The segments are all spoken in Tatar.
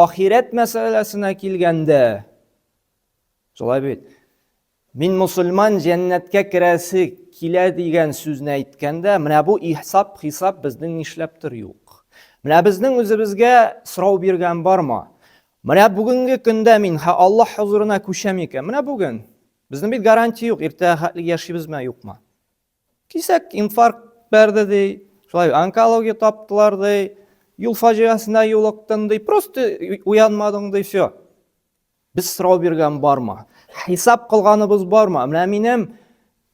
ахирәт мәсьәләсенә килгәндә, шулай бит, мин мусульман җәннәткә керәсе килә дигән сүзне әйткәндә, менә бу ихсап-хисап безнең нишләптер юк. Менә безнең үзебезгә сорау биргән бармы? Менә бүгенге көндә мин ха Аллаһ хозурына күчәм икән. Менә бүген. Безнең бит гарантия юк, иртә хәтле яшибезме, юкмы? Кисәк инфаркт бәрде ди, шулай онкология таптылар ди, юл фаҗигасенә юлыктың ди, просто уянмадың ди, все. Без сорау биргән бармы? Хисап кылганыбыз бармы? Менә минем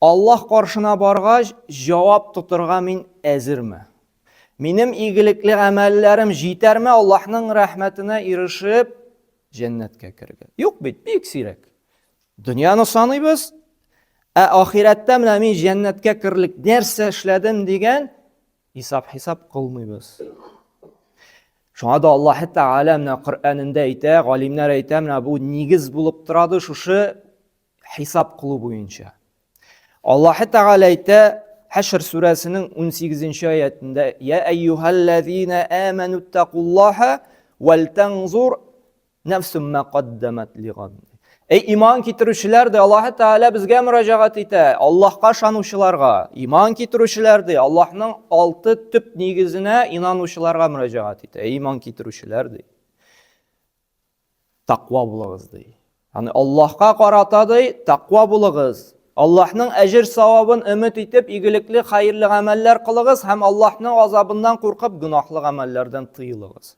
Аллаһ каршына баргач, җавап тотырга мин әзерме? Минем игелекле гамәлләрем җитәрме Аллаһның рәхмәтенә ирешеп, җәннәткә керергә? Юк бит, бик сирәк. Дөньяны саныйбыз, ә ахирәттә менә мин җәннәткә керерлек нәрсә эшләдем дигән исап-хисап кылмыйбыз. Шуңа да Аллаһ Тәгалә менә Коръәнендә әйтә, галимнәр әйтә, менә бу нигез булып торады шушы хисап кылу буенча. Аллаһ Тәгалә әйтә, Хәшр сүрәсенең 18 аятендә, Я әйюһәлләзина аману тақуллаһа вәл таңзур нәфсум ма каддамат лигад. Эй иман китерүчеләр ди, Аллаһ Тәгалә безгә мөрәҗәгать итә, Аллаһка ышанучыларга, иман китерүчеләр ди, Аллаһның алты төп нигезенә инанучыларга мөрәҗәгать итә. Эй иман китерүчеләр ди. Таква булыгыз ди. Ягъни Аллаһка карата ди, таква булыгыз. Аллаһның әҗер савабын өмет итеп, игелекле, хәерле гамәлләр кылыгыз һәм Аллаһның азабыннан куркып, гөнаһлы гамәлләрдән тыелыгыз.